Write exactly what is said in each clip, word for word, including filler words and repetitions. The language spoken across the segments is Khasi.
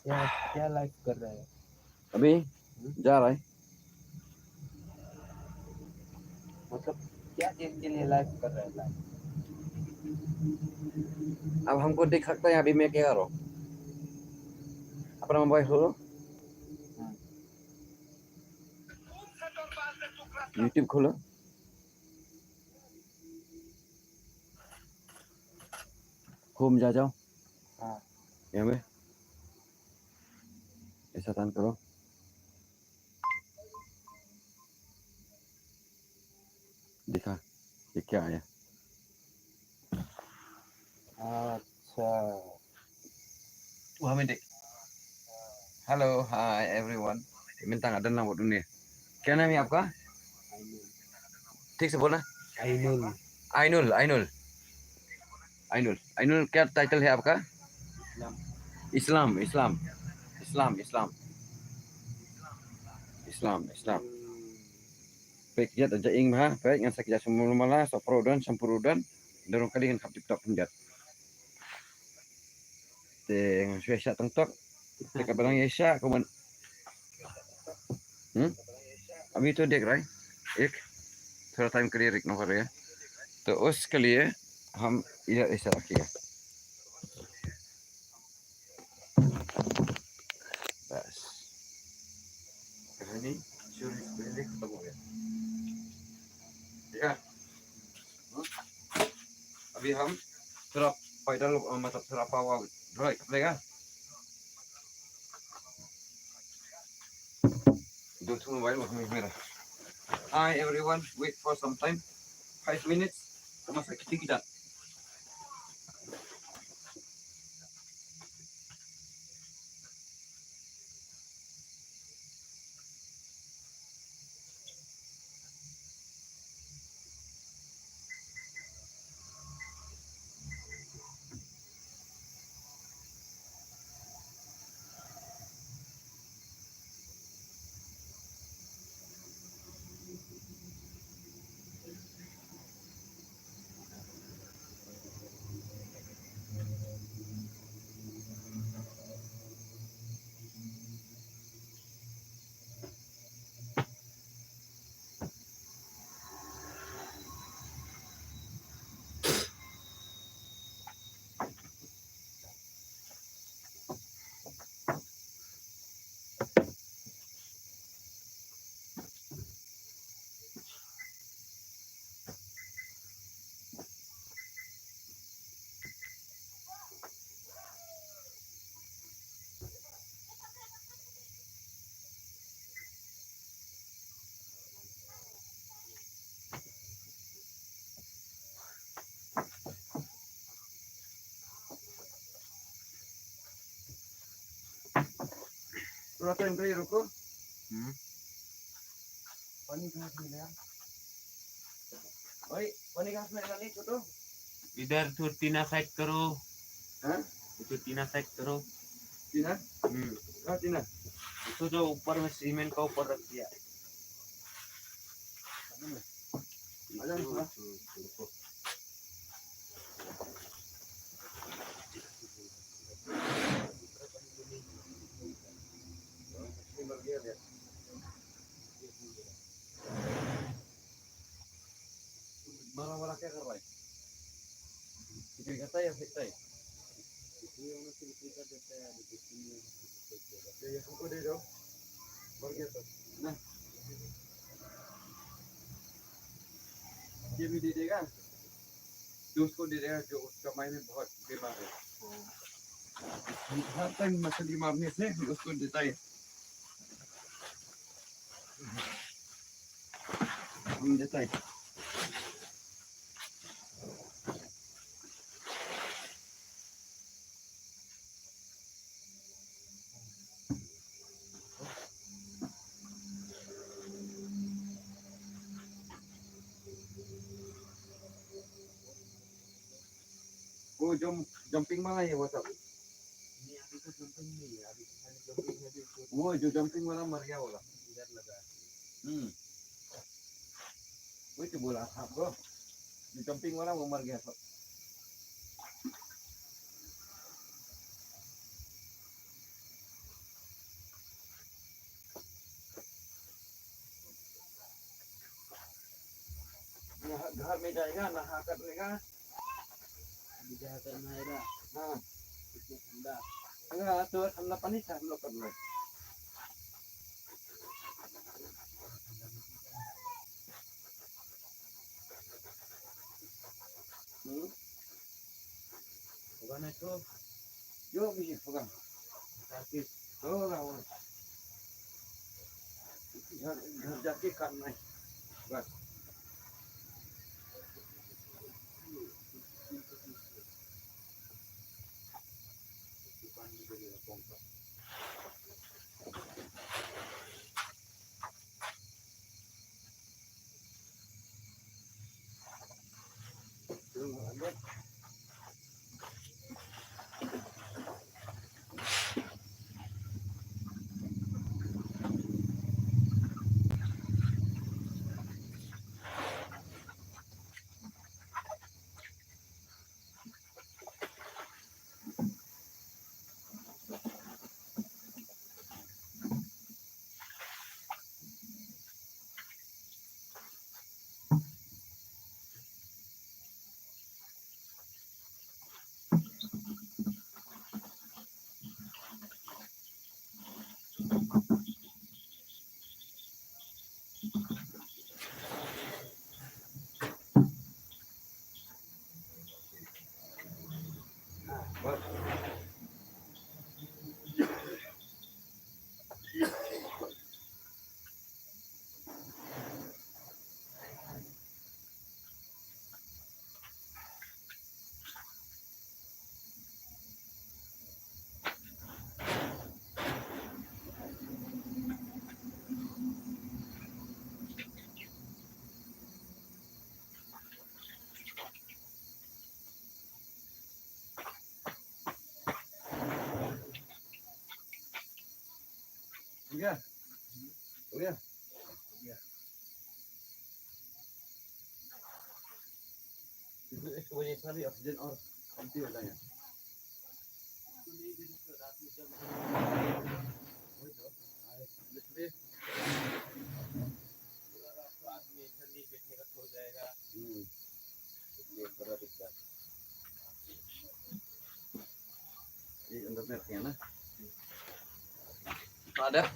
क्या, क्या लाइव कर रहा है? अभी हम्म? जा रहा है। मतलब, क्या चीज के लिए लाइव कर रहा है, लाइव? अब हमको देख सकता है, अभी मैं क्या कर रहा हूँ। अपना मोबाइल खोलो। हम्म। YouTube खोलो। होम जा जाओ। हाँ। यहाँ पे ऐसा टर्न करो। दिखा, ये क्या आया? अच्छा। Wah, Mendik. Hello, hi everyone. Mintang ada nama dunia. क्या नाम है आपका? ठीक से बोलना। आइनुल। आइनुल, आइनुल। आइनुल, आइनुल, क्या टाइटल है आपका? इस्लाम। इस्लाम, इस्लाम। इस्लाम, इस्लाम। इस्लाम, इस्लाम। Pek jat aja ing bha, pek ngan sa kjat sumur mala, sa pro don, sampur don, dorong kali ngan khap TikTok pun jat. Te ngan shwe sha tang tok. Te ka balang ye sha ko man. Hmm? अभी तो देख रहा है, एक थोड़ा टाइम के लिए रुकना पड़ेगा। तो उसके लिए हम इधर ऐसा रखिएगा। बस, कहानी शुरू से पहले खत्म हो गया। ठीक है? हम्म? अभी हम थोड़ा पैदल, अ, मतलब थोड़ा पावा ड्राइव करेगा। दो ठो मोबाइल में मेरा। Hi everyone, wait for some time. Five minutes. Masa kita kita. थोड़ा टाइम के लिए रुको। हम्म। पानी कहाँ से मिलेगा? ओए, पानी कहाँ से मिलेगा? ले, छोटू। इधर तो टीना साइड करो। हाँ? इधर टीना साइड करो। टीना? हम्म। कहाँ टीना? तो जो ऊपर में सीमेंट का ऊपर रख दिया। मारा वाला क्या कर रहा है? इधर करता है या फेंकता है? ये हमको दे दो। मर गया तो। ना। ये भी दे देगा। जो उसको दे देगा, जो उसका माई में बहुत बीमार है। हर टाइम मछली मारने से उसको देता है। हम देता है। वो जम-, जंपिंग वाला है वो सब। नहीं, अभी तो जंपिंग नहीं है, अभी तो खाली जंपिंग है, अभी तो वो जो जंपिंग वाला मर गया होगा। इधर लगा है। हम्म। वही तो बोला था आपको, जो जंपिंग वाला वो मर गया था। Har me jayega na ha karne ka. Jayega na ira. Ha. Itna thanda. Nga to thanda pani sa hum log kar lo. Hmm? Hoga na to. Yo, bisi hoga. Tarkis. Hoga, hoga. Ghar, ghar jaake karna hai. Bas. Iya. Iya. Iya. Itu, eh, kebanyakan sekali oksigen or nanti katanya. Hmm. Oke, sudah bisa. Di internet ya, nah. Ada.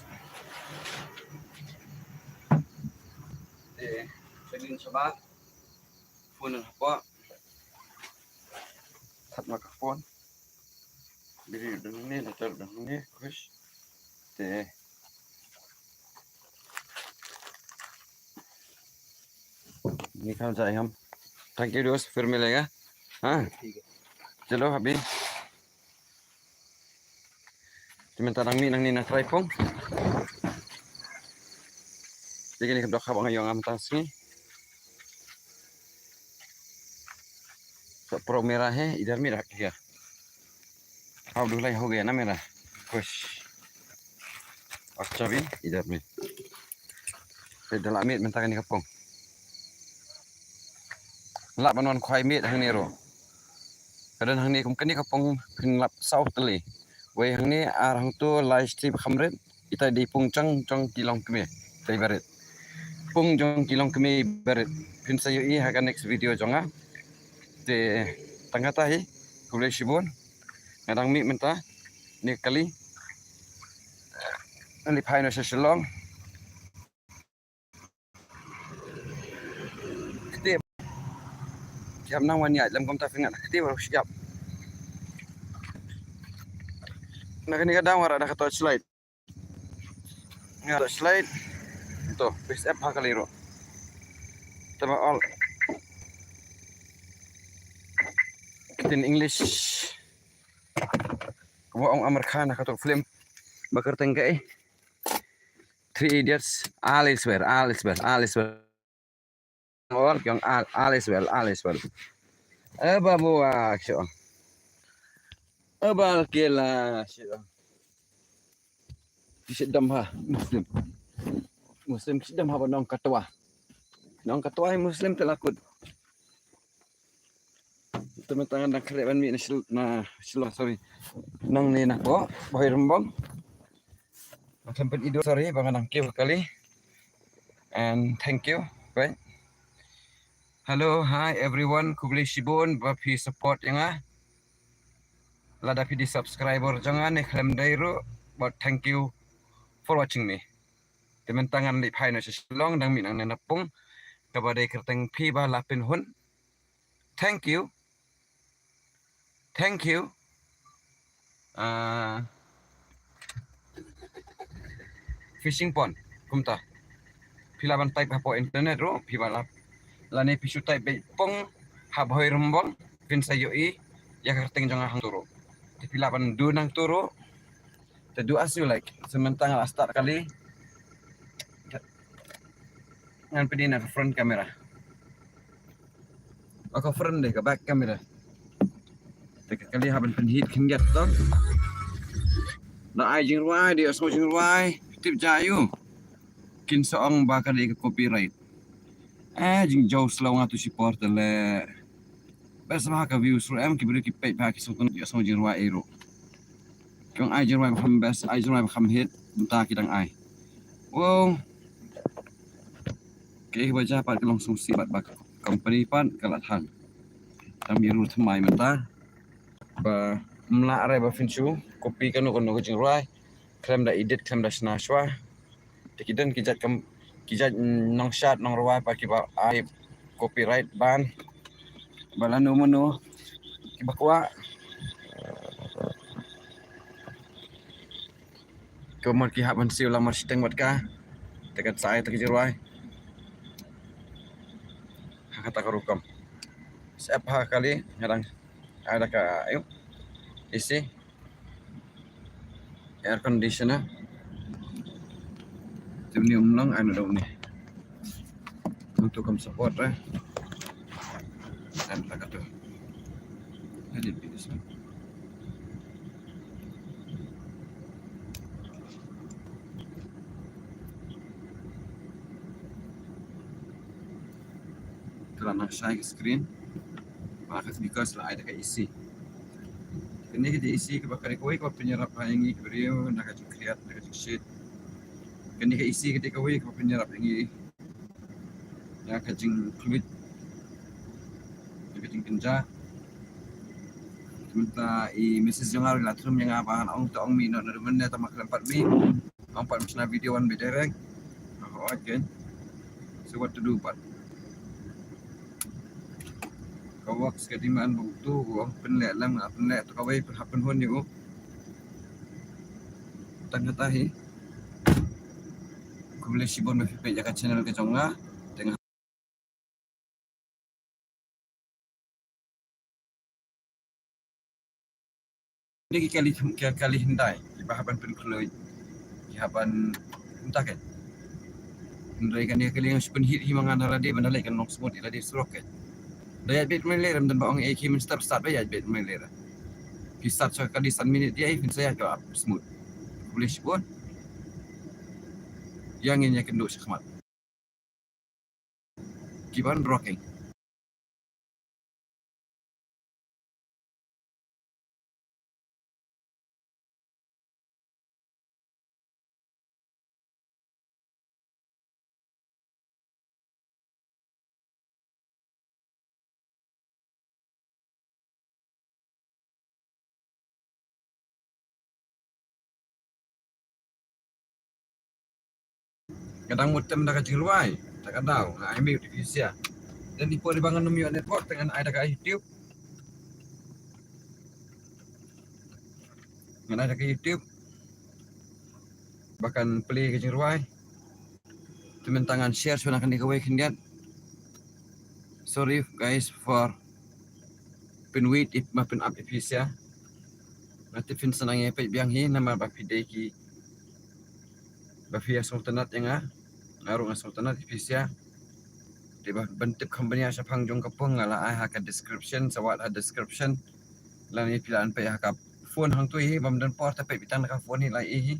Eh, sedin sebab. Phone na hapoh. That ma ka phone. Biri dang ne, na tar dang ne, khush. Te. Ni kam jai ham. Thank you, dost. Phir milenge. Ha? Chalo, abhi. Te mynta dang mih nangne na trai pung. Te kine ki dohkha ba nga ïoh nga mynta sngi. Sa pro mera hai, idhar mera hai kya? How do I ho gaya na mera? Khush. Acha bhi, idhar mein. Te da la mih mynta kane ka pung. Lah ban wan khwai mih hangne ruh. Ka don hangne kum kane ka pung phin lap saw tylli. Wei hangne ar hangto lai strip kham rit. Ita dei pung jong jong ki longkmie. Ita i barit. Pung jong ki longkmie i barit. Phin sa ïohi ha ka next video jong nga. Te tang kata hi. Khublei shibun. Nga dang mih mynta. Ni kali. Nga leit phai noh sha Shillong. Kti. Ki hap nang wan ïaid lem kumta phi ngat. Kti baroh shi ïap. Na kane ka daw nga la da ka torchlight. Nga la torchlight. To, best app ha kali ruh. Te ba ol. Ktien English. Kaba ong Aamir Khan ha kato ka film ba kyrteng kaei. Three Idiots, all is well, all is well, all is well. All, yong all, all is well, all is well. Eh, babu, ah, syo. Eh, bal kela, syo. Ki shit dam ha, Muslim. Muslim ki shit dam ha ba nong katwa. Nong katwa hi Muslim te la kut. Te mynta nga dang khreh ban mih na Shil-, na Shillong, sorry. Nangne na ko, Bhoi Rymbong. Nga khlem pyn-i dur, sorry, ba nga dang kiew kali. And thank you, bye. Hello, hi everyone. Khublei shibun ba phi support ïa nga. Lada phi dei subscriber jong nga ne khlem dei ruh, but thank you for watching me. Te mynta ngan leit phai noh sha Shillong, dang mih nangne na pung. Kaba dei kyrteng Phi Ba La Pynhun. Thank you. Thank you. Ah, fishing pond, kumta. Phi lah ban type hapoh internet ruh, phi ba lah. Lane phi shu type beit pung ha Bhoi Rymbong, phin sa ïohi ïa ka kyrteng jong nga hangto ruh. Te phi lah ban don hangto ruh. Te do as you like. Te mynta nga la start kali. Ngan pyni na ka front camera. Ba ka front de, ka back camera. Te ka kali hap ban pynhit khyndiat to. Da ai jingrwai, da ïohsngew jingrwai. Tip jia ïa u. Kin sa ong ba ka dei ka copyright. Eh, jingjaw shlaw nga tu shipor te leh. Best ba ka views ruh em, ki briew ki peit ba ki sngewtynnat ïohsngew jingrwai ei ruh. Ki ong ai jingrwai ba kham best, ai jingrwai ba kham hit, mynta ki dang ai. Wow. Kaei kaba jia pat ka long sngewsih bad ba ka company pat ka la thang. Tang ïa ruh thymmai mynta. Ba ym lah re ba phin shu copy kano kano ka jingrwai. Khlem da edit, khlem da shna shuwa. Te ki don ki jait kam, ki jait nongshad nongrwai pat kiba ai copyright ban. Ba lano mano kiba kwah. Kumno ki hap ban siew lamar shiteng bad ka. Te kan sa ai te ka jingrwai. Ha kata ka rukom. Sep ha kali nga dang ai da ka, ayo. Isi. Air conditioner. Te une u mlong ai noh da une. Untuk kam support eh. Ai noh da katu. Let it be this one. Te la nang shai ka screen. Ba ka, because la ai da ka A C. Kane ka dei A C kaba ka dei kawei kaba pynïarap ha ïa ngi ki briew na ka jingkhriat, na ka jingshit. Kane ka A C ka dei kawei kaba pynïarap ïa ngi na ka jingkhluit, na ka jingkynjah. Mynta i missus jong nga ruh la thrum ïa nga ba han ong to ong mih noh na ruh mynne tang ma khlem pat mih. Ong pat shna video wan beit direct. Nga hoi ken. So what to do pat. Ka works ka demand ba uto u ong pynleh lang, nga pynleh to kawei pynhap pynhun ïa u. Tang kata hi. Khublei shibun ba phi peit ïa ka channel ka jong nga. Te nga Ni ki kali, ki kali hyndai, kiba hap ban pynkhluit, ki hap ban kumta kan. Hynrei kane ka kali nga shu pynhit hi ma nga na lade, ban da leit kan long smooth ïa lade surok kan. Da ïaid beit mynlei rem, don ba ong eh ki mynstep start ba ïaid beit mynlei rem. Ki start sha ka kali san minit ïa, phin sa ïaid ka smooth. Khublei shibun. Ïa ngin ïa kynduh shakhmat. Keep on rocking. Nga dang mut tem da ka jingrwai, da ka daw, nga ai mute ïa phi sha. Then i por iba ngan ym ïoh network, te ngan ai da ka YouTube. Ngan ai da ka YouTube. Ba kan play ka jingrwai. Te mynta ngan share shuwa na kane kawei khyndiat. Sorry guys for pynwait ïa, ma pynap ïa phi sha. Nga tip phin sa nang ïa peit biang hi namar ba phi dei ki ba phi ïa sngewtynnat ïa nga. Nga ruh nga sngewtynnat ïa phi sha. Te ba ban tip kham bniah shaphang jong ka pung nga la ai ha ka description, sa wad ha description. Lane phi lah ban peit ha ka phone hangto hi, bym don por te peit beit tang da ka phone hi la ïohi hi.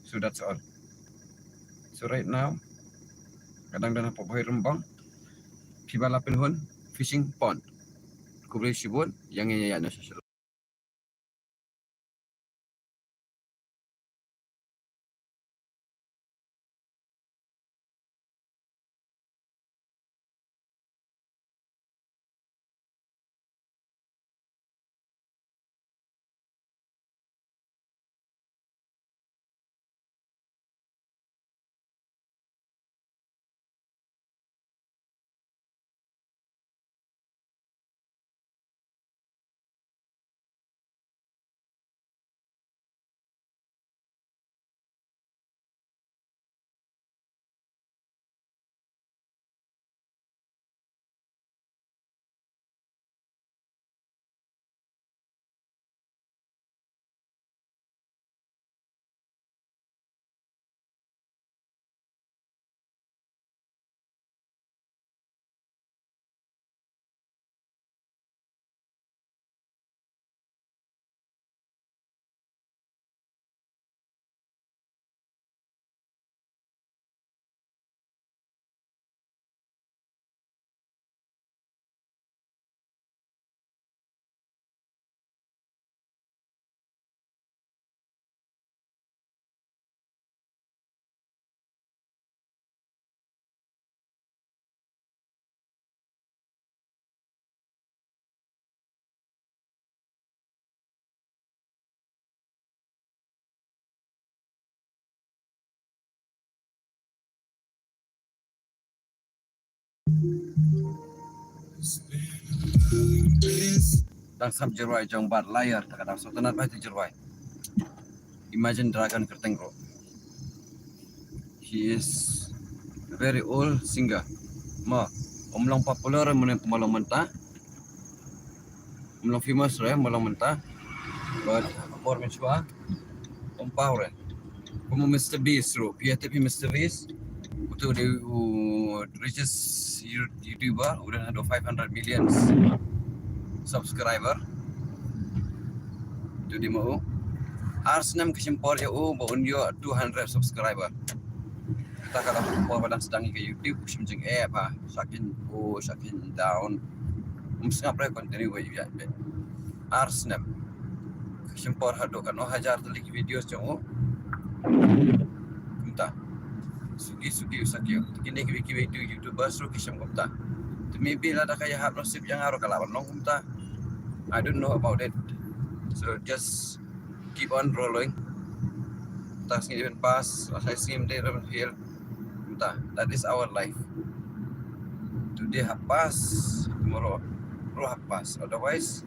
So that's all. So right now nga dang don hapoh Bhoi Rymbong. Phi Ba La Pynhun fishing pond. Khublei shibun, ïa ngi ïa ïa na sha shalom. Dang sap jingrwai jong Bad Liar, ta ka dang sngewtynnat bha ïa ka jingrwai. Imagine Dragon kyrteng ruh. He is a very old singer. Mo, um long popular mynne kumba long mynta. Um long famous re, um long mynta. But por mynshuwa, um paw re. Kum u Mister Beast ruh, phi ïa tip ïa u Mister Beast? Uto u dei u richest You-, YouTuber, u dang haduh five hundred million subscriber. Uto u dei ma u. Ar snem ka shim por ïa u ba un ïoh two hundred subscriber. Kata ka long por ba dang sdang ïa ka YouTube, u shim jingeh bha, shah kheiñ, u shah kheiñ down. Um sngap re, continue ba ïa. Ar snem. Ka shim por haduh katno hajar tylli ki videos jong u. Kumta. Suki suki u sa kiew. Kine kiwei kiwei tu YouTubers ruh ki shim kumta. Te maybe lada ka ïahap nasib ïa nga ruh ka lah ban long kumta. I don't know about it. So just keep on rolling. Tang sngi dei ban pass, lashai sngi dei ban fail. Kumta, that is our life. Today hap pass, tomorrow ruh hap pass. Otherwise,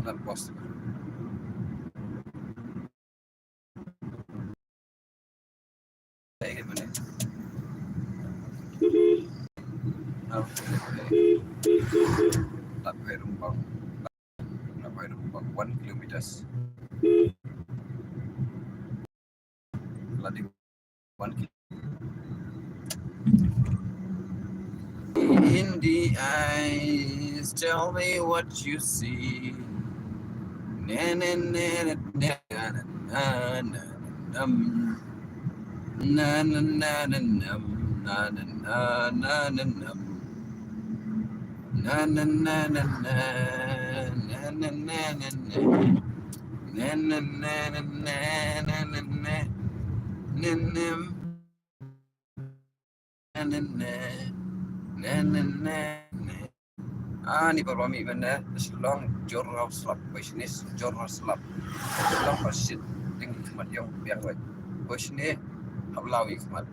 not possible. Lap Hoi Rumbang. Lap Hoi Rumbang, one kilometers. Lap di one kilometers. In the eyes, tell me what you see. Na, na, na, na, na, na, na, na, na, na. Na, na, na, na, na, na, na, na, na, na, na. Na, na, na, na, na, na, na, na, na, na. Na, na, na, na, na, na, na, na, na. Na, na, na, na, na, na, na. Ah, ni parabangmih mynne, Shillong jor raw slap, bad shane jor raw slap. Shillong ba shit, ding khmat ïong biang wei. Bad shane hap law ïa khmat.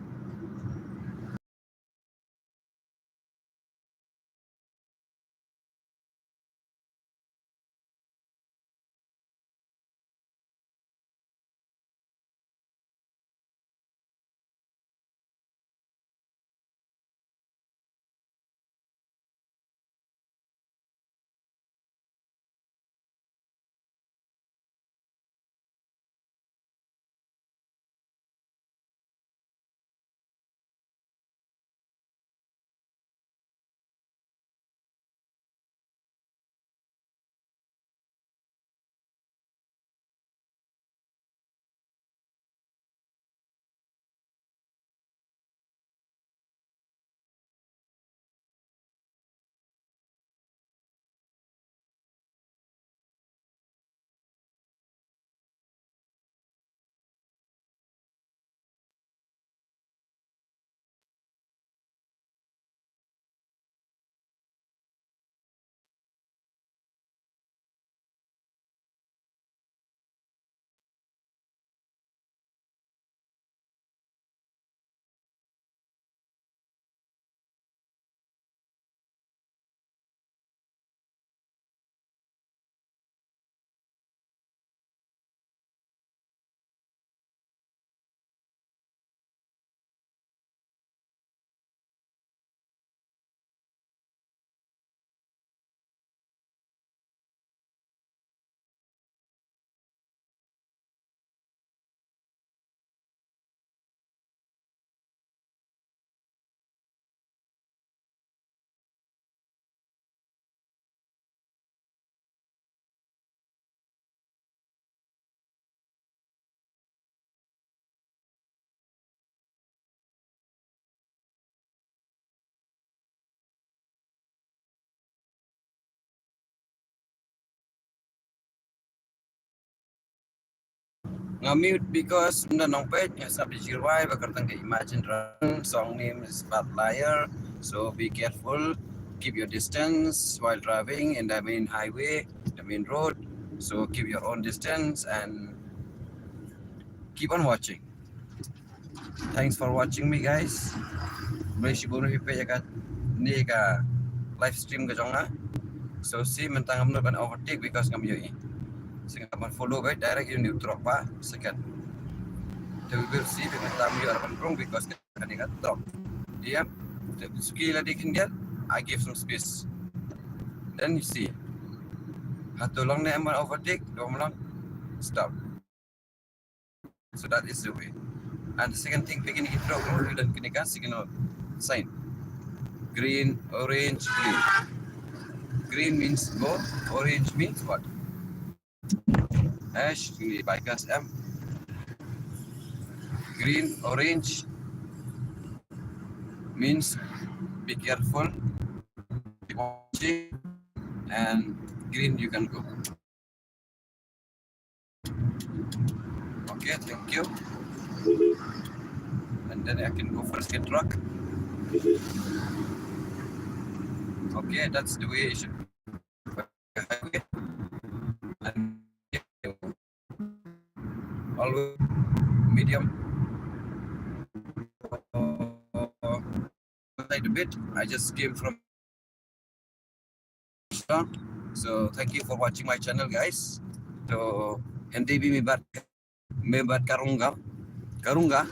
Nga mute because ynda nongpeit nga sngap ïa ka jingrwai ba kyrteng ka Imagine Dragon, song name is Bad Liar. So be careful, keep your distance while driving in the main highway, the main road. So keep your own distance and keep on watching. Thanks for watching me, guys. Khublei shibun ïa phi ïa kane ka live stream ka jong nga. So, see, mynta ngam nud ban overtake because ngam ïohi. So ngam ban follow beit, direct ïa une u truck ba second. Te we will see, mynta ngam ïoh ban rung because kane ka truck. Yep. Te suki lade khyndiat, I give some space. Then you see. Hato long ne em ban overtake, long long. Stop. So that is the way. And the second thing, phi kin ïa drop, you don't, kane ka signal sign. Green, orange, green. Green means go, orange means what? Ash, ni bikers em. Green, orange means be careful, be watching, and green you can go. Okay, thank you. And then I can go for a skate truck. Okay, that's the way it should be. And always medium. Side a bit. I just came from So thank you for watching my channel, guys. So hindi bi me bat me bat karunga karunga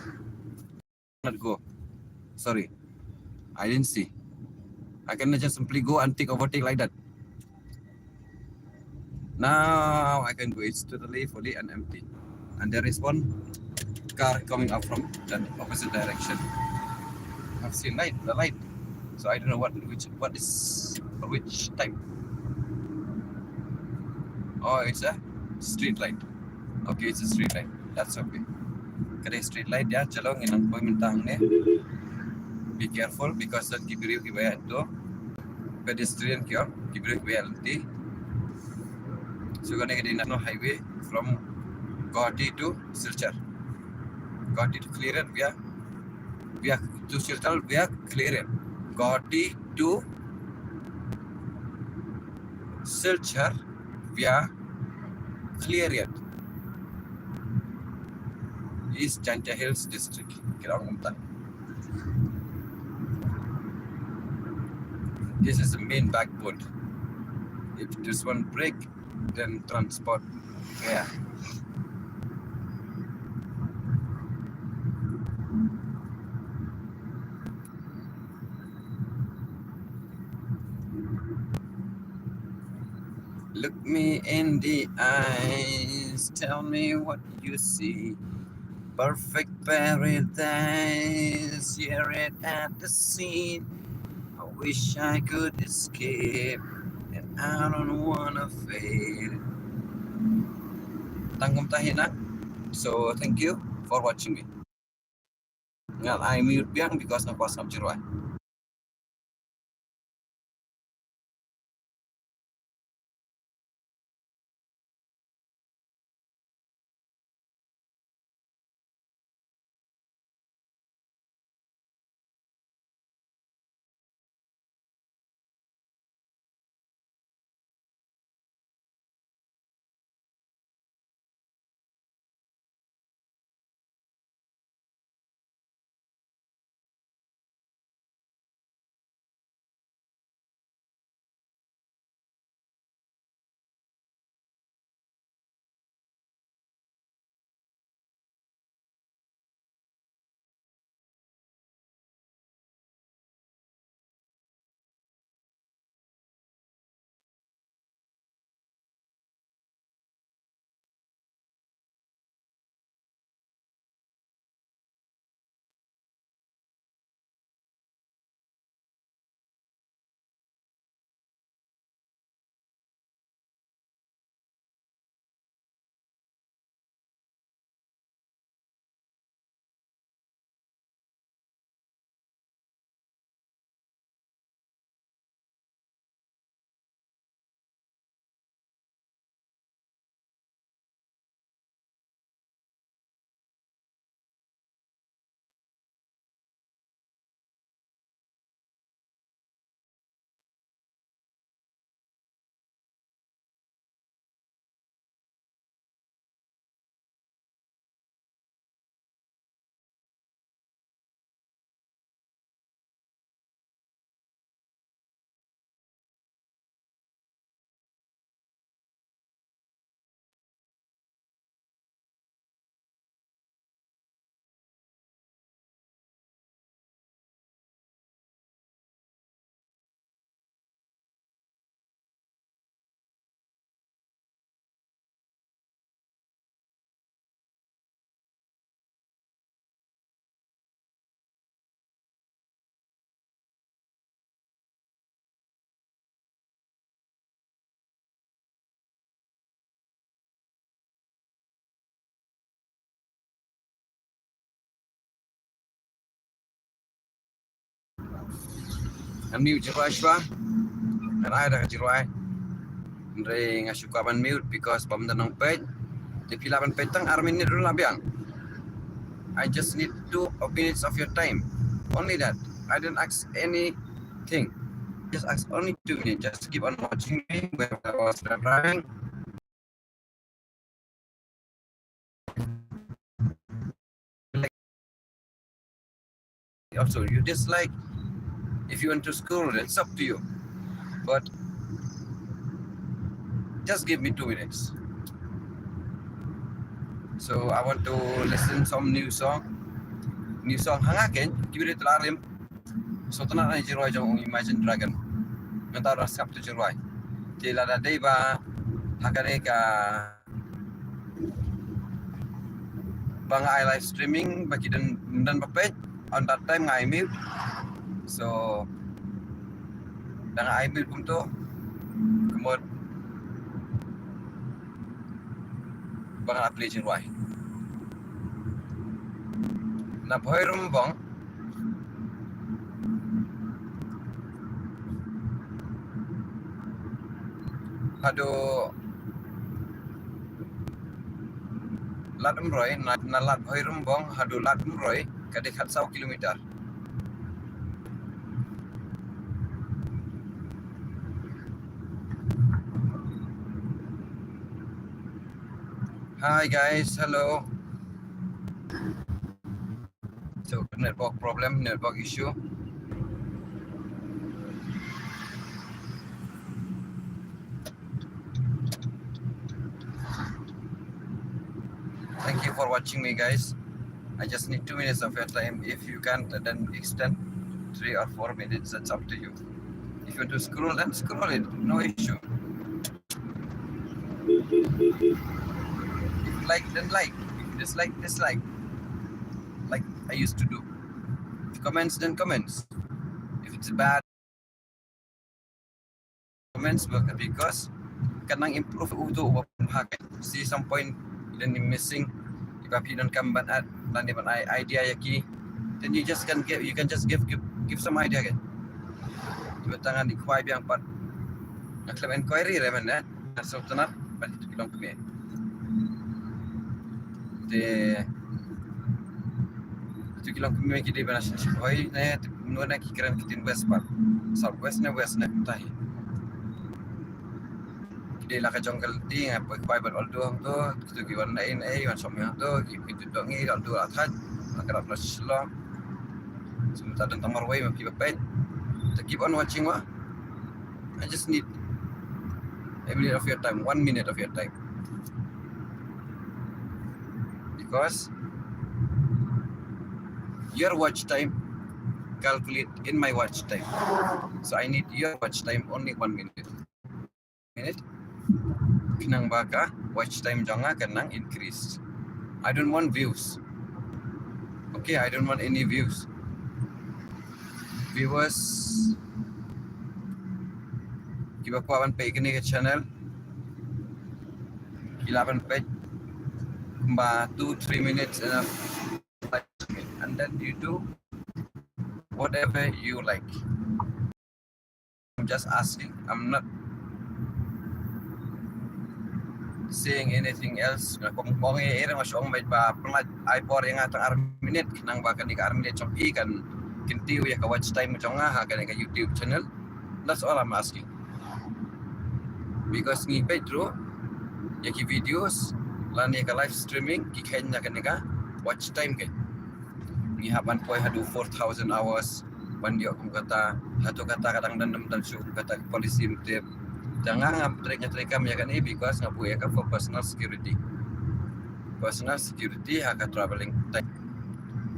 not go. Sorry, I didn't see. I can just simply go and take overtake like that. Now I can go. It's totally fully and empty. And there is one car coming up from the opposite direction. I've seen light, the light. So I don't know what which what is which type. Oh, it's a street light. Okay, it's a street light. That's okay. Ka dei street light ïa, chalo ngin nang poi mynta hangne. Be careful because that ki briew kiba ïaid to. Pedestrian ki ong, ki briew kiba ïaid lynti. So kane ka dei National Highway from Guwahati to Silchar. Guwahati to Khliehriat via via to Silchar via Khliehriat. Guwahati to Silchar via Khliehriat, East Jaintia Hills District. Kira kumta. This is the main backbone. If this one break, then transport, yeah. Look me in the eyes, tell me what you see. Perfect paradise, here it at the scene. I wish I could escape, and I don't wanna fade. Tang kumta hi na. So thank you for watching me. Ngan ai mute biang because nga kwah sngap jingrwai. Ngan mute jingrwai shuwa. Ngan ai da ka jingrwai. Hynrei nga shu kwah ban mute because bym don nongpeit. Te phi lah ban peit tang ar minit ruh la biang. I just need two minutes of your time. Only that. I don't ask anything. Just ask only two minutes. Just keep on watching me when I was driving. Also, you dislike. If you want to scroll, it's up to you. But just give me two minutes. So I want to listen some new song. New song hanga ken, give it a rim. So tonight I jingrwai jong Imagine Dragon. Mynta ruh sngap tu jingrwai. Te lada dei ba ha kane ka ba nga ai live streaming ba ki don, don ba peit, on that time nga ai mute. So da nga ai mute kumto, kumut ba nga play jingrwai. Na Bhoirymbong haduh Lad Umroi, na, na Lad Bhoirymbong haduh Lad Umroi ka dei khatsaw kilometer. Hi guys, hello. So network problem, network issue. Thank you for watching me, guys. I just need two minutes of your time. If you can't, then extend three or four minutes. That's up to you. If you want to scroll, then scroll it. No issue. If you like, then like. If you dislike, dislike. Like I used to do. If comments, then comments. If it's bad, comments, because kan nang improve uto uba pun ha ka. See some point, then missing. Iba phi don kam ban add, lane ban ai idea ïa ki. Then you just can give, you can just give, give, give some idea kan. Iba tang ngan ïa khwai biang pat. Nga khlem inquiry re men, eh. Nga sngewtynnat bad kito ki longkmie. Te kito ki longkmie ki dei ban shim shim hoi ne, te kumno na ki kren ki tin west pat. South west ne west ne kumta hi. Ki dei la ka jong ka lynti, nga poi khwai bad Aldo hangto, kito ki wan ei ei, wan shong hangto, ki pynjut dong ngi Aldo la thait, la ka dap na Shillong. Sum ta don tang marwei ma phi ba peit. To keep on watching wa. I just need a minute of your time, one minute of your time. Because your watch time calculate in my watch time. So I need your watch time only one minute. Minute. Khnang ba ka watch time jong nga kan nang increase. I don't want views. Okay, I don't want any views. Viewers, kiba kwah ban peit kane ka channel, ki lah ban peit kumba two, three minutes enough. And then you do whatever you like. I'm just asking. I'm not saying anything else. Nga kong kong e ere nga shong bad ba pynlait ai por ïa nga tang ar minit, khnang ba kane ka ar minit jong phi kan kyntiew ïa ka watch time jong nga ha kane ka YouTube channel. That's all I'm asking. Because ngi peit ruh ïa ki videos lane ka live streaming ki kheiñ na kane ka watch time ka. Ngi hap ban poi haduh four thousand hours ban ïoh kum kata, hato kata ka dang dang dang shu kum kata ka policy mtip. Te nga ngam trei, nga trei kam ïa kane because nga buh ïa ka for personal security. Personal security ha ka travelling time.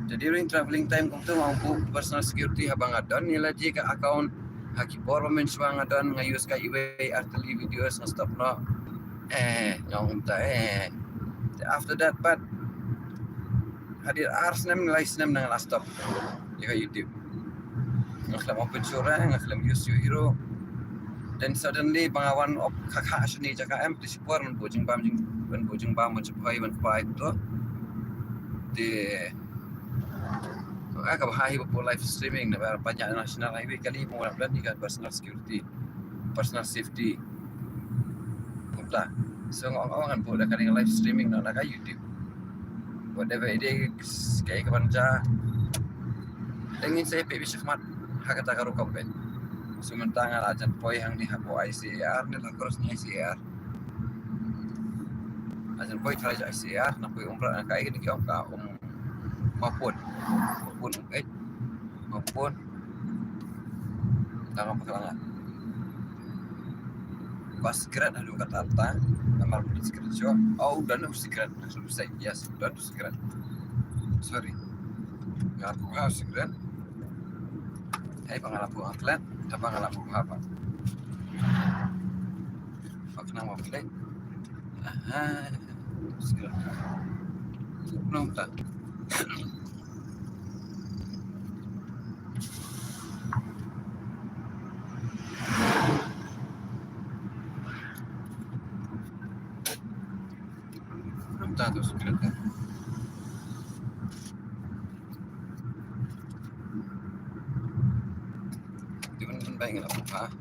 Te during travelling time kumto nga buh personal security haba nga don ïa la ji ka account ha ki por ba mynshuwa nga don, nga use ka iwei ar tylli videos nga stop noh. Eh, nga ong kumta, eh. Te after that pat hadien ar snem, lai snem nga la stop ïa ka YouTube. Nga khlem open shuh re, nga khlem use shuh hi ruh. Then suddenly ba nga wan op kha kha shane jaka em, te shipor ban buh jingbam, jing ban buh jingbam, ban shipor, ban khwai kumto. Te Nga ka bha hi ba put live streaming na ba pynjah National Highway kali mo na plan ni ka personal security, personal safety. Kumta. So nga ong ong ngan put da kane ka live streaming na ka YouTube. Whatever it is, kaei ka ban jia. Te ngin sa ïa peit shakhmat ha kata ka rukom peit. So mynta nga la jan poi hangne hapoh I C A R ne la cross ne I C A R. La jan poi tharai jong I C A R, na poi Umrah, na kaei kane ki ong ka um Mawpun. Mawpun, eh. Mawpun. Tang apa ka la nga. Ba sikret haduh katta katta. Namar ba sikret shuh. Oh, udah nu sikret. Yes, udah nu sikret. Sorry. Nga la buka sikret. Hai, ba nga la buka klet. Ba nga la buka apa? Ba kena mau klet. Aha. Sikret. Belum tak. Rum ta tu sikret ta. Di ban ban bai ngan apa?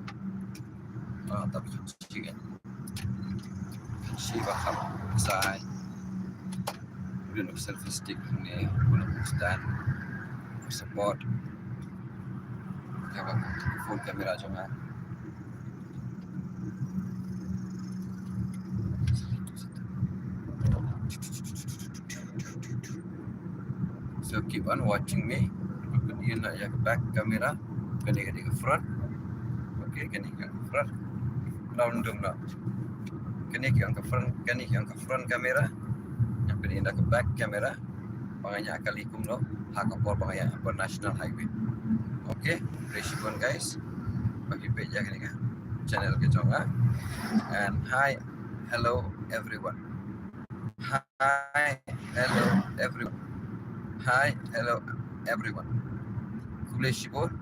Ah, tapi sikret. Shi ba kham sai. Udah nuk selfie stick ni, udah nuk stand. Support. Ka ba phone camera jong nga. So keep on watching me. Kane ka dei ka back camera. Kane ka dei ka front. Okay, kane ka front. Round dum na. Kane ka front, kane ka front camera. Kane ka back camera. Ba nga ïa kali kumno ha ka por ba nga ïa ha National Highway. Okay, khublei shibun guys. Ba phi peit ïa kane ka channel ka jong nga. And hi, hello everyone. Hi, hello everyone. Hi, hello everyone. Khublei shibun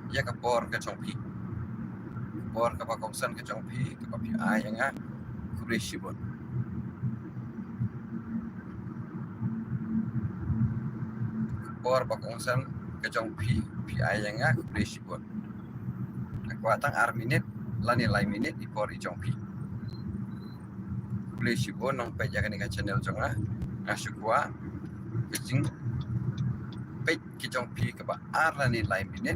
ïa ka por ka jong phi. Por kaba kongsan ka jong phi kaba phi ai ïa nga. Khublei shibun. Por ba kongsan ka jong phi, phi ai ïa nga, khublei shibun. Nga kwah tang ar minit lane lai minit i por i jong phi. Khublei shibun nong peit ïa kane ka channel jong nga. Nga shu kwah ka jingpeit ka jong phi kaba ar lane lai minit.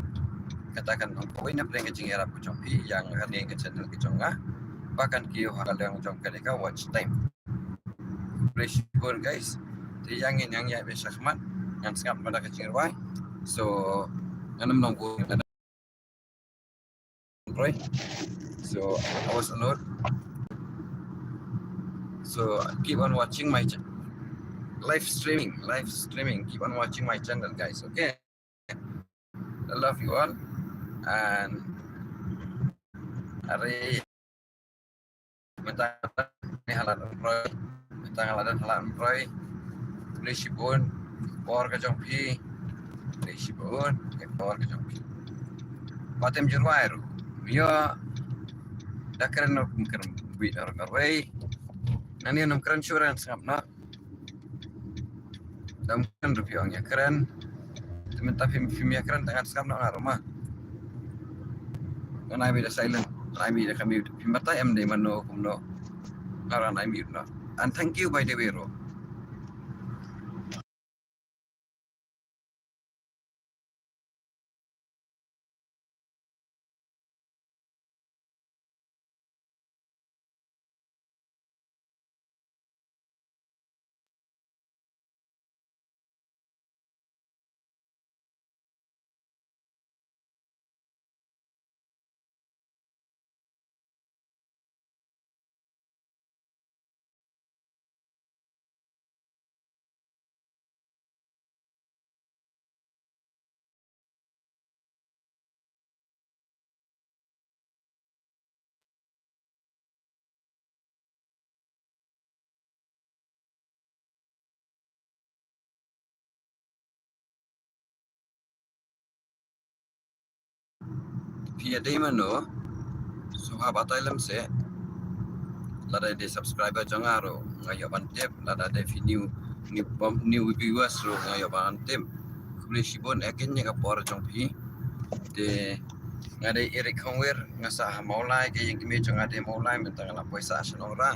Kata kan long kawei na pdeng ka jingïarap ka jong phi ïa kane ka channel ka jong nga. Ba kan kiew ha ka liang jong kane ka watch time. Khublei shibun guys. Te ïa ngin ïa ïa be shakhmat. Ngan sngap ma da ka jingrwai. So ngan ym nong buh. Right. So I was alone. So keep on watching my ch- live streaming, live streaming. Keep on watching my channel, guys. Okay. I love you all. And are mynta nga la don roi, mynta nga la don ha la don roi. Khublei shibun por ka jong phi. Khublei shibun por ka jong phi. Ba tem jingrwai ruh. Ïa da kren ruh kum kren bit ruh nga rwai. Nani nang kren shuh ruh sngap noh. Dang kren ruh phi ong ïa kren. Te mynta phim, phim ïa kren te ngan sngap noh nga ruh ma. Ngan ai beit da silent, ngan ai beit da ka mute. Phim batai em dei mano kumno. Nga ruh ngan ai mute noh. And thank you by the way ruh. Phi ïa dei mano? Sngewbha batai lem seh. Lada dei subscriber jong nga ruh nga ïoh ban tip, lada dei phi new, new, new viewers ruh nga ïoh ban tip. Khublei shibun eh kin ïa ka por jong phi. Te nga dei Eric Hongwir, nga sah ha Mawlai, ka ïing kmie jong nga dei Mawlai, mynta nga la poi sah sha Nongrah.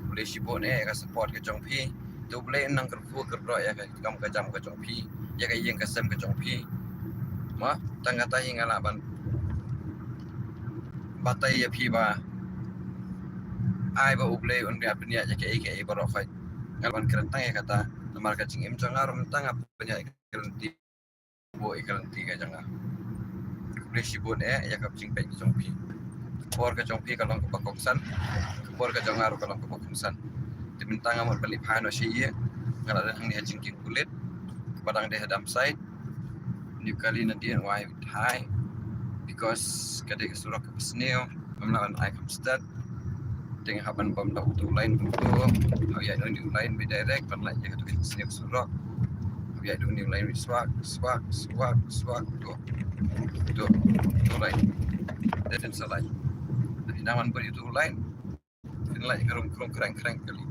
Khublei shibun eh ïa ka support ka jong phi. Te U Blei un nang kyrkhu kyrdoh ïa ka kam ka jam ka jong phi, ïa ka ïing ka sem ka jong phi. Mo, tang kata hi nga lah ban batai ïa phi ba ai ba U Blei un ïa pynïaid ïa kaei kaei baroh khoit. Nga lah ban kren tang ïa kata namar ka jingim jong nga ruh mynta nga pynïaid kren ti buh ïa ka lynti ka jong nga. Khublei shibun eh ïa ka jingpeit ka jong phi. Ka por ka jong phi ka long kaba kongsan, ka por ka jong nga ruh ka long kaba kongsan. Te mynta nga mut ban leit phai noh sha ïing, nga la dang hangne ha jingkieng pulit kaba dang dei ha dump site. Une u kali nadien u ai thai because ka dei ka surok kaba sniew. Ngam lah ban ai kham stad. Te nga hap ban bam da uto u line kumto. Hap ïaid da une u line beit direct ban lait ïa kato ka jingsniew surok. Hap ïaid da une u line beit swak, swak, swak, swak. To. To. To line. Dei dang sa lait. Te nang ban bam uto u line. Phin lait krum krum kreng kreng kali.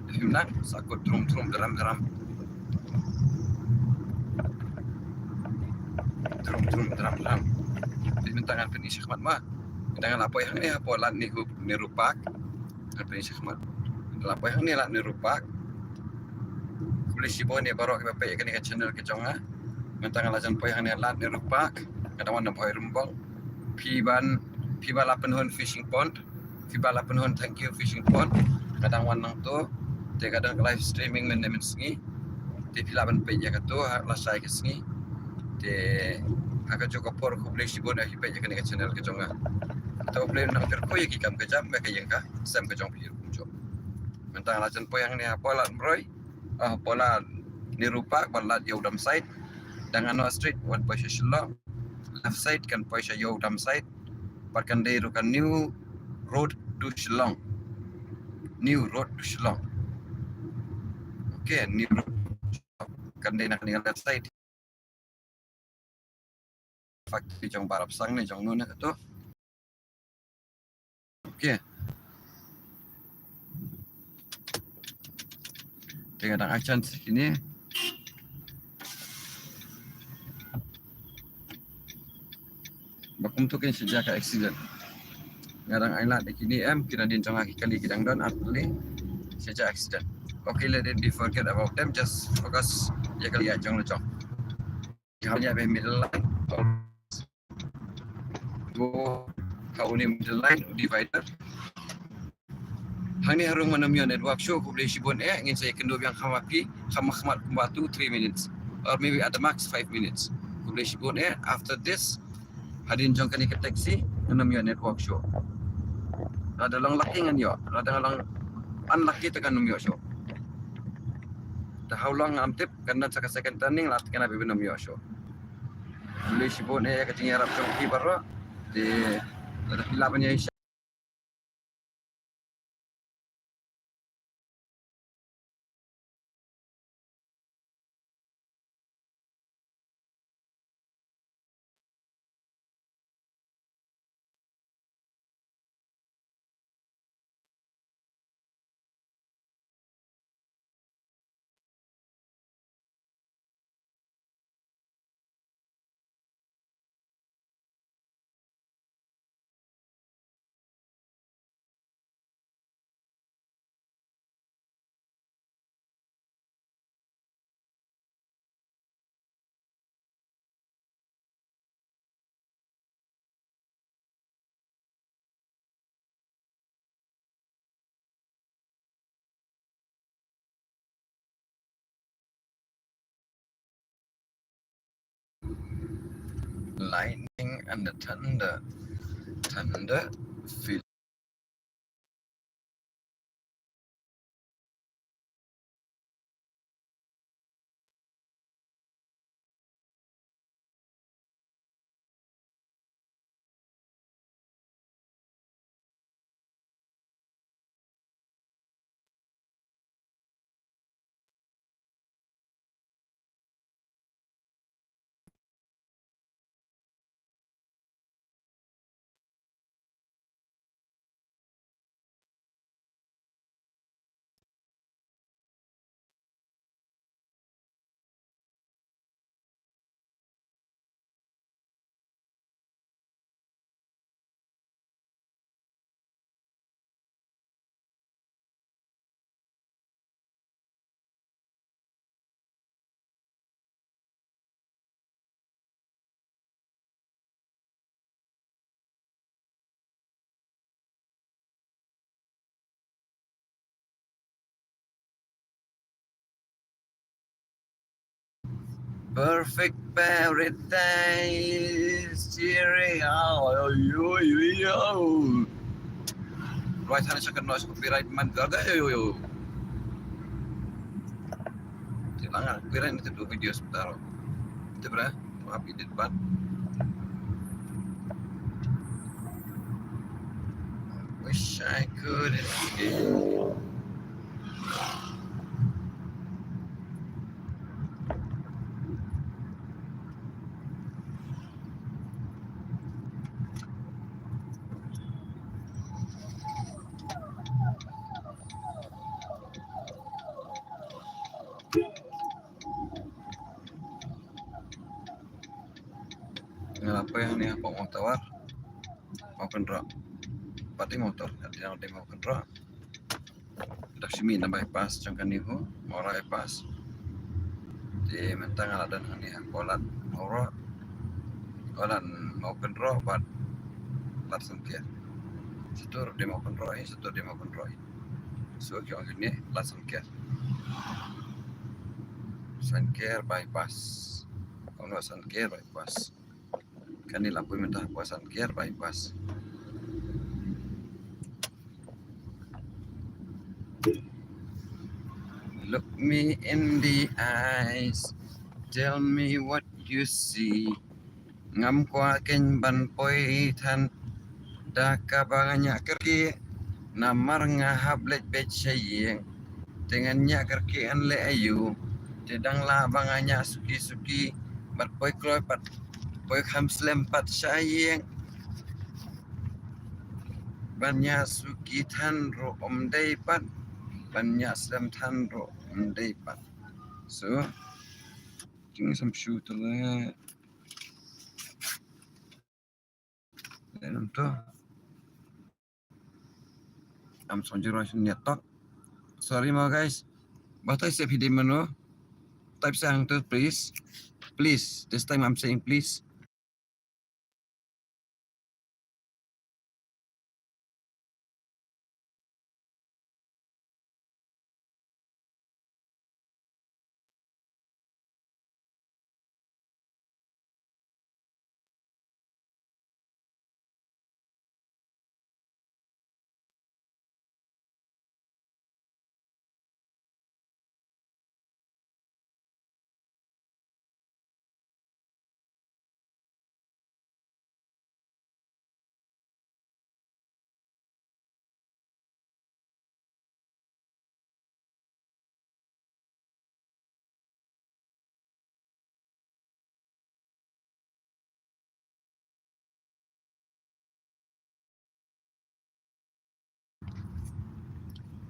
Te phim nang sa kut trum trum dram dram. Trum trum dram dram. Te mynta ngan pyni shakhmat ma. Mynta ngan la poi hangne hapoh Lad Nehru, Nehru Park. Ngan pyni shakhmat. Ngan la poi hangne Lad Nehru Park. Khublei shibun ïa baroh kiba peit ïa kane ka channel ka jong nga. Mynta nga la jan poi hangne Lad Nehru Park. Nga dang wan na Bhoirymbong. Phi ban, phi ba la pynhun fishing pond. Phi ba la pynhun, thank you fishing pond. Nga dang wan nangto. Te ka don ka live streaming mynne mynsngi. Te phi lah ban peit ïa kato ha lashai ka sngi. Te ha kajuh ka por khublei shibun ïa phi peit ïa kane ka channel ka jong nga. Te U Blei un nang kyrkhu ïa ki kam ka jam bad ka ïing ka sem ka jong phi ruh kumjuh. Mynta nga la jan poi hangne hapoh Lad Mroi. Ah, hapoh Lad Nehru Park ban lait ïa u dump site. Dang ngan noh straight wan poi sha Shillong. Left side kan poi sha ïa u dump site. Bad kan dei ruh ka New Road to Shillong. New Road to Shillong. Okay, New Road. Kan dei na kane ka left side. Factory jong Bah Rapsang ne jong no ne kato. Okay. Te nga dang ai chance kine. Ba kumto kin sa jia ka accident. Nga dang ai lad ïa kine em, ki nadien jong nga ki kali ki dang don ar tylli. Sa jia accident. Okay, let it be forget about them. Just focus ïa ka liang jong la jong. Ki hap ïa ba middle line. Go ha une middle line, divider. Hangne harud ngan ym ïoh network shuh, khublei shibun eh, ngin sa ïakynduh biang kham ma phi, kham ma khmat kumba two, three minutes. Or maybe at the max five minutes. Khublei shibun eh, after this, hadien jong kane ka taxi, ngan ym ïoh network shuh. Lada long lucky ngan ïoh, lada long unlucky te ngan ym ïoh shuh. Te how long ngam tip, kan don sa ka second turning, lada kane ba ym ïoh shuh. Khublei shibun eh, ïa ka jingïarap jong phi baroh. Te, lada phi lah ban ïa Lightning and the thunder. Thunder feel. Perfect paradise. Cheerio. Yo, yo, yo. Right hand second noise copyright man. Yo, yo, yo. Te lang ah, copyright ni tu video sebentar. Te bra, apa edit ban? Wish I could escape. Nga la poi hangne hapoh Mawtawar. Mawkynroh. Pat dei Mawtawar, nga dei Mawkynroh. Dang shu mih na bypass jong kane ho, Mawra bypass. Te mynta nga la don hangne ha Kolat Mawroh, Kolat Mawkynroh bad Lad Sangker. Satu dei Mawkynroh hi, satu dei Mawkynroh hi. So ki ong hangne Lad Sangker. Sangker bypass. Ong Lad Sangker bypass. Kane la poi mynta ha Sangker bypass. Look me in the eyes, tell me what you see. Ngam kwah keiñ ban poi than da kaba nga ñiah kyrkieh, namar nga hap leit beit sha ïing. Te ngan ñiah kyrkieh ngan leh aïu? Te dang lah ba nga ñiah suki suki bad poi kloi pat, poi kham slem pat sha ïing. Ban ñiah suki than ruh ym dei pat, ban ñiah slem than ruh ym dei pat. So, jing sam shu tu le. Em tu. Am song jiro shin niat tok. Sorry mo guys. Batai sep hidi mano. Type sang tu please. Please. This time I'm saying please.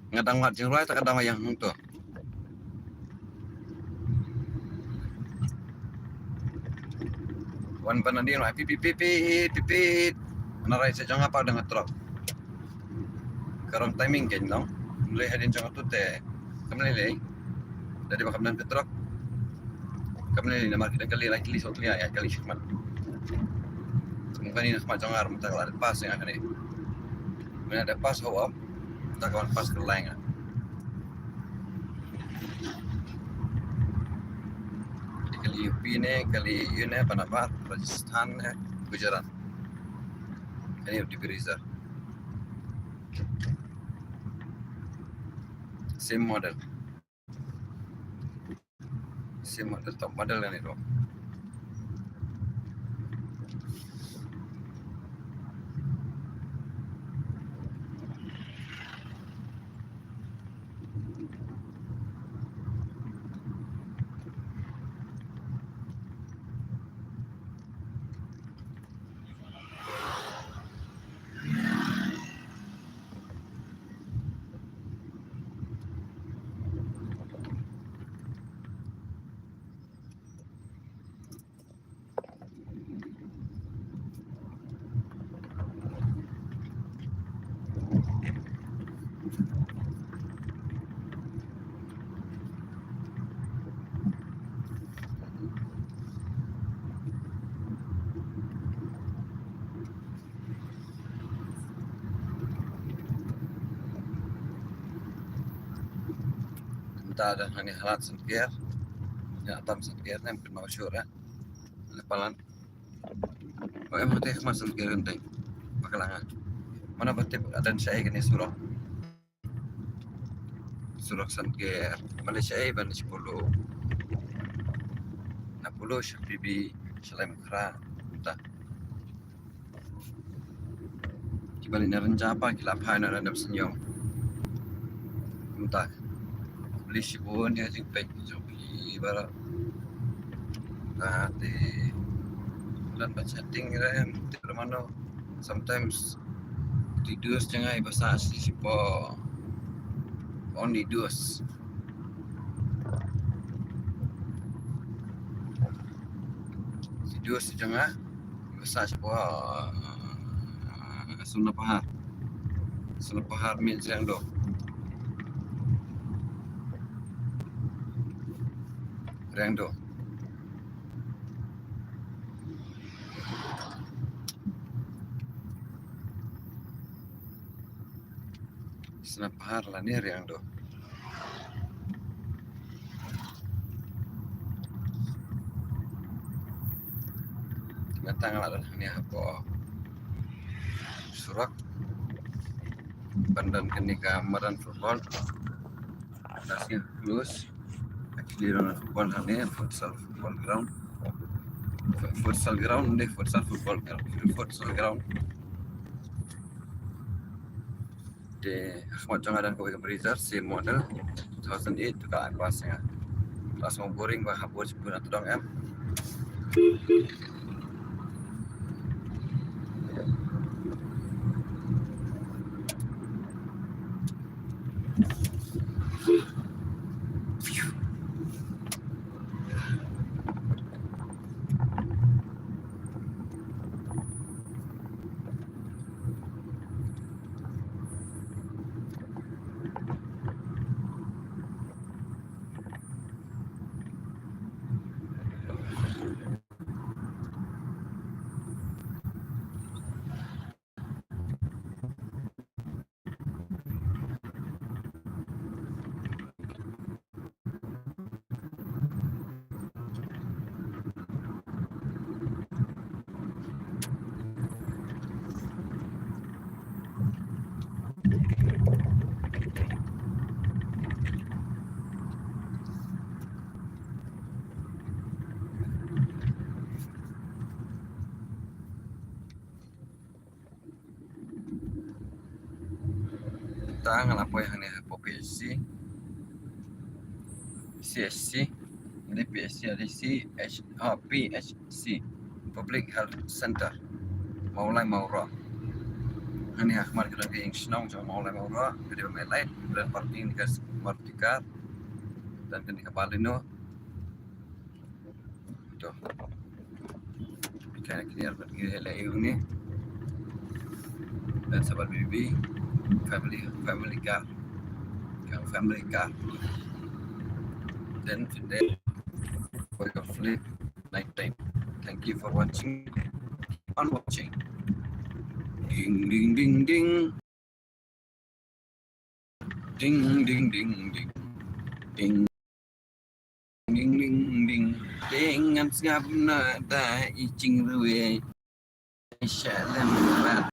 Nga dang wad jingrwai ta ka dang wayang hangto. Wan ban ani rwai pipit pipit pipit. Ana rai sa jong apa dang trok. Ka wrong timing kein long. Lei hadien jong atu te kam lei lei. Dei ba kam don ka trok. Kam lei lei namar ki don kali lai kali sawt kali ai kali shikmat. Kum kane na khmat jong nga mynta ka la dep pass ïa nga kane. Mynta dep pass haw ap. Mynta ka wan pass ka lai nga. Kali U P ne, kali U P ne, Panabat, Rajasthan ne, Gujarat. Kane U T P Reserve. Same model. Same model, top model kane ruh. Mynta dang hangne ha Lad Sangker. Ïa tam Santker ne, mungkin mau sure. Lepalan. Ba em hati khmat Santker kan teng. Bakalang ah. Mana ba tip adan shaei kane surok. Surok Santker. Mala shaei ban shipolo. Na polo sha P B, sha Laitumkhrah. Kumta. Kiba leit na Rynjah pat ki la phai na Rynjah Sniang. Kumta. Khublei shibun ïa jingpeit jong phi baroh. Te don ba chatting re em, te mano. Sometimes te duos jong nga iba sah shi shipor. Only duos. Te duos jong nga. Sa shipor, ah, Sunapahar. Sunapahar means Riangdo. Riangdo. Sunapahar lane Riangdo. Nga tang la don hangne hapoh surok. Ban don kane ka madan football. That's close. Actually, don football hangne, futsal football ground. F-, futsal ground, ne futsal football ground. Futsal ground. Te khmat jong nga don kawei ka Breezer, same model, two thousand eight, tu ka advance nga. Last mo boring ba hapor sipun atdong em. Ta nga la poi hangne hapoh P H C. C H C. Hangne P H C, hangne C H, ah, P H C. Public Health Center. Mawlai Mawroh. Hangne ha khmat ka don ka ïing shnong jong Mawlai Mawroh. Ka dei ba me lait. Ka don parking ka Maruti car. Don kane ka Baleno. To. Kane kine ar bad ngi la ïoh ne. Dan sa bad baby. Family, family car. Ka family car. Then today for your sleep night time. Thank you for watching. Keep on watching. Ding ding ding ding. Ding ding ding ding. Ding ding ding ding. Ding ngan sngap na da i jingrwai. Shalom.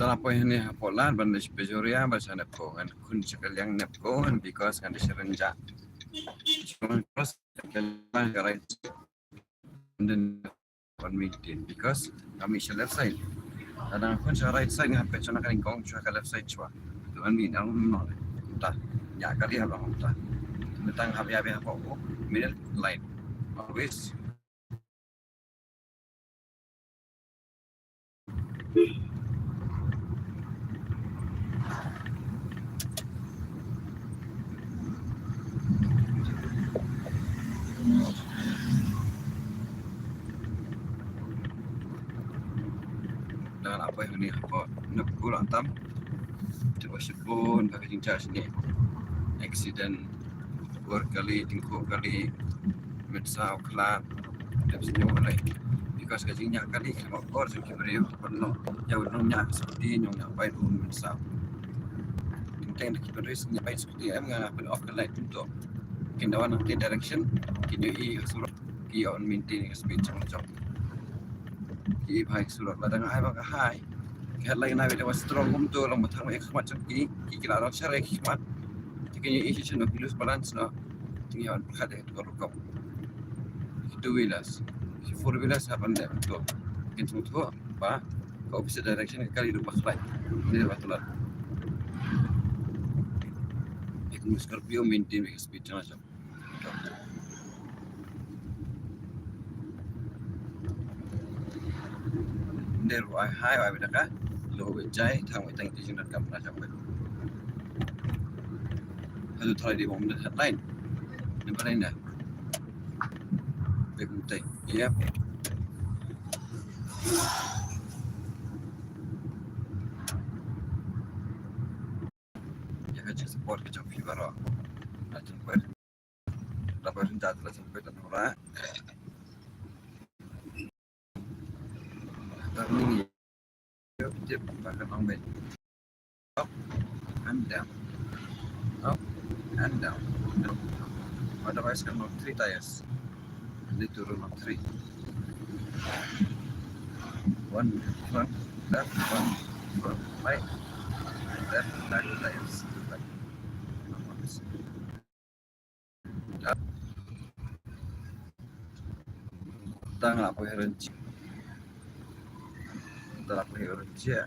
Tang la poi hangne hapoh lad ban leit sha Pejoria ban sha NEEPCO, ngan khun sha ka liang NEEPCO, and because ngan da sha Rynjah. Ka right, and then ban maintain because kami sha left side. Lada nga khun sha right side, nga peit sha na ka nyngkong, sha ka left side shuwa. To ngan mih na rum no. Ta ïa ka ri ha long ta. Tang hap ïa ba hapoh middle line. Always Dang la poi hangne hapoh NEEPCO la tam. Te ba shibun ba ka jingjia shane. Accident, bor kali, tingkuk kali, mynsaw khlad. Dep sñiaw balei. Because ka jingñiah kali ki mih bor jong ki briew, ban long, ïa ban long ñiah ka scooty, ñiah bike, mynsaw. Teng teng da ki pynroi sñiaw bike scooty, em nga pyn off ka light pynto. Kin da wan nangta direction, kin ïohi ha surok, ki ïoh maintain ka speed jong jong. Ki bha ha surok, lada nga ai ba ka hai. Ki headlight na bit wa strong kumto, long ba thang ïa ka khmat jong ki, ki ki la rong share ki khmat. Te kin ïohi shisha no ki lose balance no. Te kin ïa wan pyrkhat ïa ka rukom. Ki two wheelers, ki four wheelers hap ban leh kumto. Kin sngewthuh ba ka opposite direction ka kali ruh ba khlaiñ. Ni ba tlot. Ïa ka Scorpio maintain ka speed jong jong. Nder wa hai wa bidaka lo we jai thang we tang ti jin kam na jam we. Hadu thai di bom da headline. Ni ba na. Bek mutai. Yep. Ïa ka jingsupport ka jong phi baroh. La jingpeit. La peit, la jingpeit, la jingpeit. Turning, tip ba kan ong beit. Up and down. Up and down. Otherwise kan long three tires. Need to run on three. One front, left, one front, right, and left, back tires. Tang la poi ha Rynjah. Tang la poi ha Rynjah.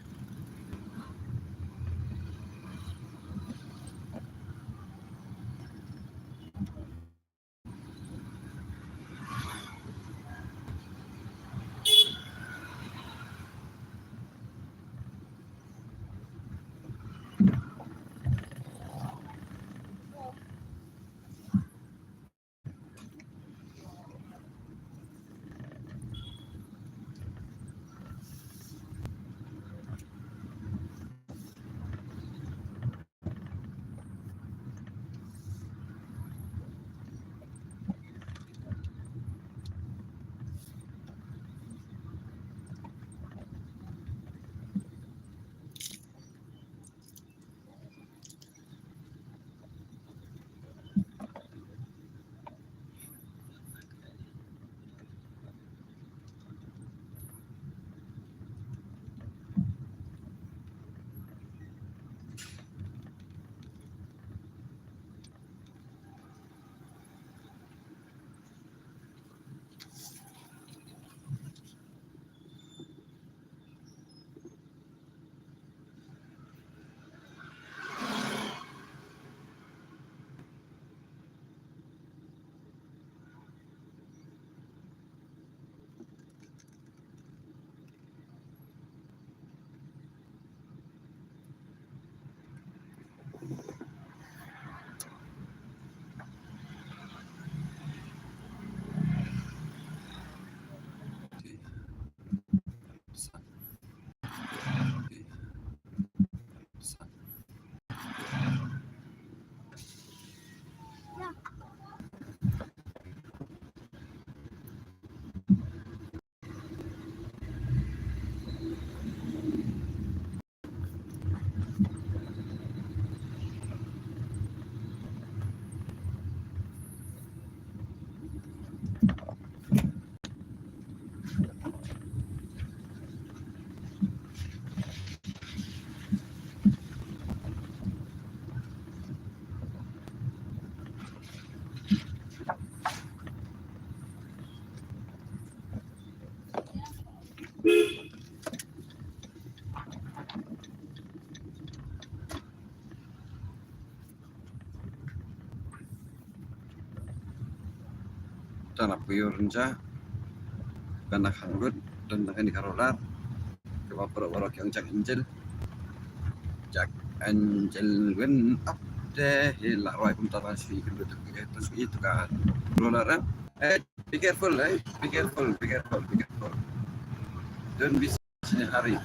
Tang na phi ïoh rynjah. Kan na khang lut, don tang kane ka roller. Kaba baroh baroh ki ong Jack Angel. Jack Angel went up there. Hi la roi kumta tang shu ïa ka lut, eh, tang shu ïa ka roller, eh. Eh, be careful, eh. Be careful, be careful, be careful. Don't be in a hurry.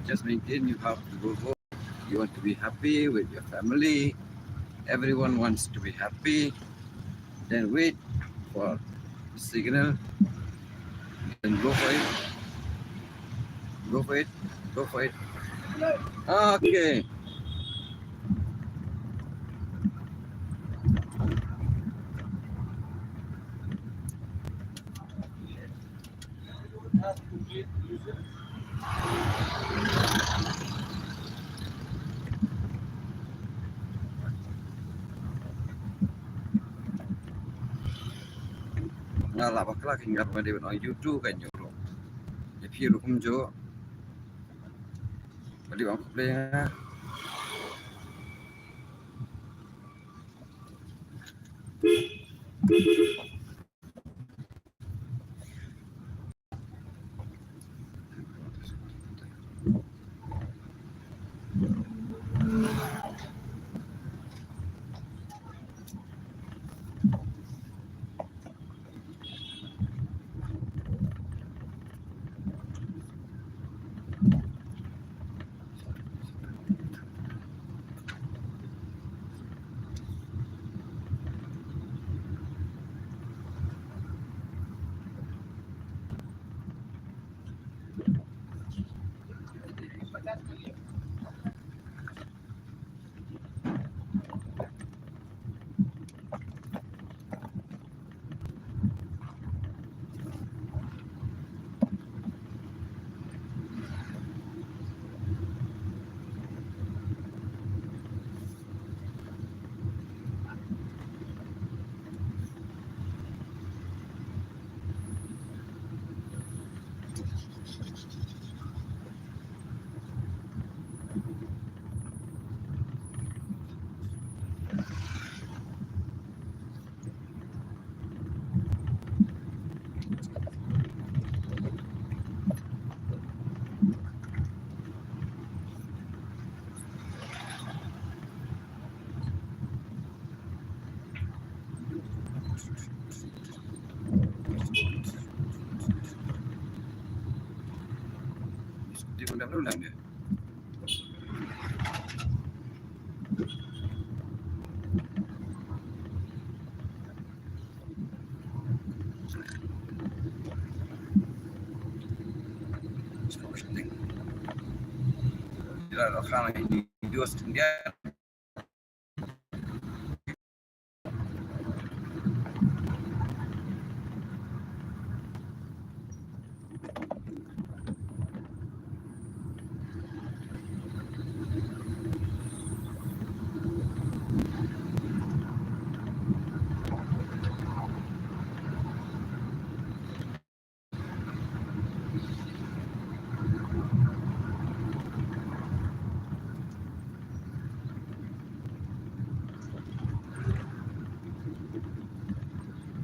Just maintain, you have to go home. You want to be happy with your family. Everyone wants to be happy. Then wait for the signal. Then go for it. Go for it. Go for it. Okay. Nga la bakla ki ngat ma dei ban ong YouTube kan ïoh. Ïa phi ruh kumjuh. Ba dei ban complain nga.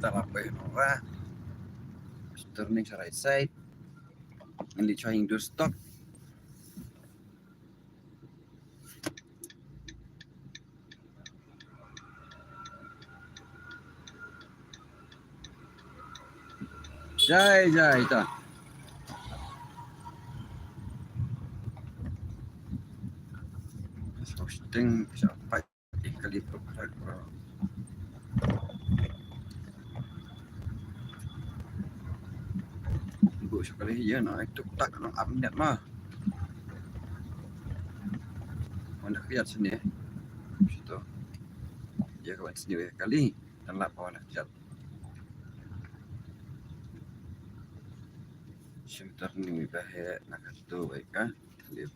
Tara pei nora. Turning sa right side. Ngan leit shuwa ïa u stop. Jai, jai, ta. So, sting, sa, pai, kali, pro, pro, pro. Bu, sa, kali, ïa, na, tuk tak, na, ap, niat, ma. Wan da khriat sini. Sito. Ïa ka wan sini wei kali. Kan lap ka wan da khriat. Shim turning wei ba heh na katu wei ka. Lip.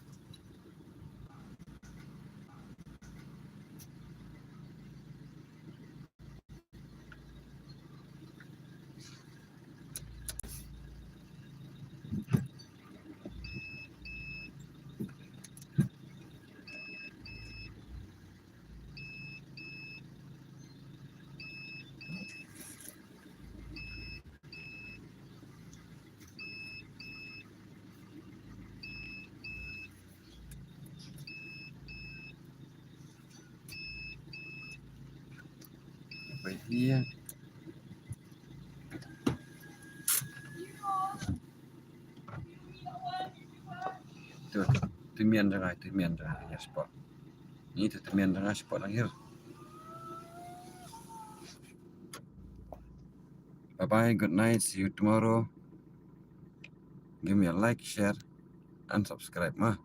Ïa. Tu, tu mian jong nga, tu mian jong nga, ïa spot. Ni tu, tu mian jong nga spot lang hier. Bye bye, good night, see you tomorrow. Give me a like, share, and subscribe ma.